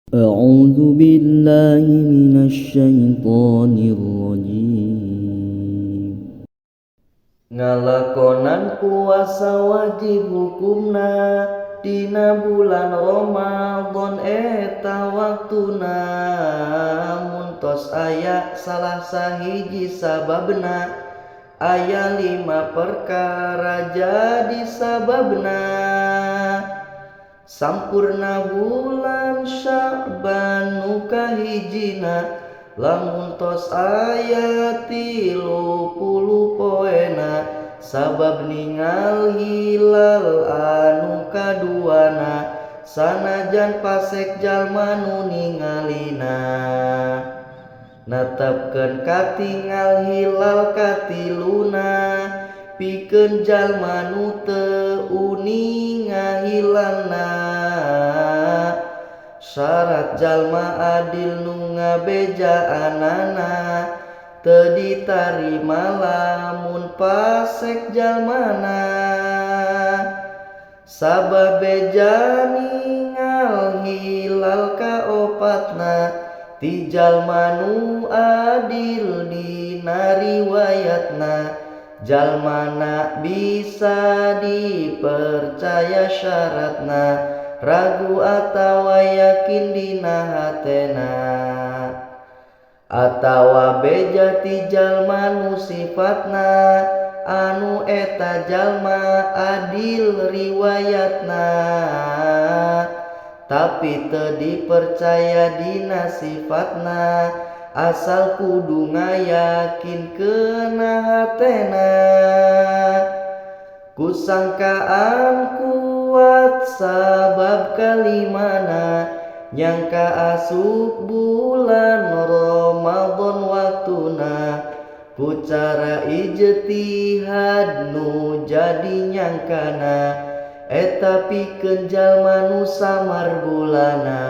أعوذ بالله من الشيطان الرجيم. Ngalakonan puasa wajib hukumna dina bulan Ramadan eta waktuna, mun tos aya salah sahiji sababna, aya lima perkara jadi sababna. Sampurna bulan Sya'ban nu kahijina, lamun tos aya 30 poena, sabab ningal hilal anu kaduana, sanajan pasek jalma nu ningalina. Netepkeun katingal hilal katiluna pikeun jalma nu teu uninga hilalna, syarat jalma adil nu ngabejaanana, teu ditarima lamun pasek jalmana. Sabab beja ningal hilal kaopatna ti jalma nu adil dina riwayatna, jalmana bisa dipercaya syaratna, ragu atawa yakin dina hatena. Atawa beja ti jalma nu sifatna anu eta jalma adil riwayatna, tapi teu dipercaya dina sifatna, asal kudu ngayakinkeun hatena. Kusangkaan kuat sabab kalimana, nyangka asup bulan Ramadan waktuna, ku cara ijtihad nu jadi nyangkana, eta pikeun jalma nu samar bulana.